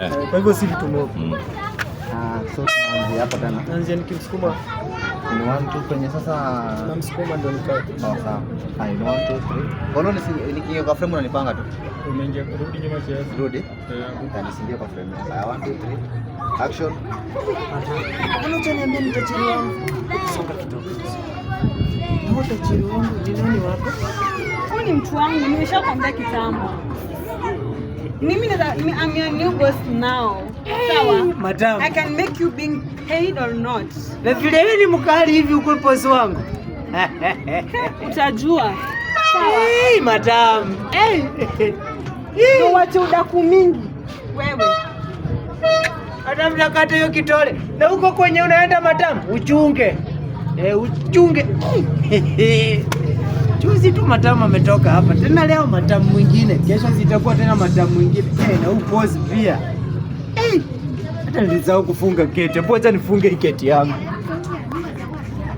Eh, kwa hivyo si vitu mob. Ah, so tunaanzia hapo tena. Naanzia nikimsukuma. Ni 1 2 kwenye sasa. Namsukuma ndo nikae. Sawa sawa. Hai, 1 2 3. Mbona nikiingia kwa frame unanipanga tu? Umeingia, rudi nyuma kiasi. Rudi. Eh. Nisiingie kwa frame. Haya, 1 2 3. Action. Mbona hujaniambia ni tajiri wangu? Songa kidogo. Na tajiri wangu ni nani wako? Huyu ni mtu wangu, nimeshakwambia kitambo. Mimi I'm your new boss now. Sawa? Madam. I can make you being paid or not. Na vile wewe ni mkali hivi uko boss wangu. Utajua. Sawa. Hey, madam. Hey. Ndio wache udaku mingi. Wewe. Madam, nakata hiyo kitole. Na huko kwenye unaenda, madam, uchunge. Eh, uchunge. Juzi tu madam ametoka hapa. Tena leo madam mwingine. Kesho zitakuwa tena madam mwingine. Eh, na huyu boss pia. Eh. Hata nilisahau kufunga gate. Hebu acha nifunge hii gate yangu.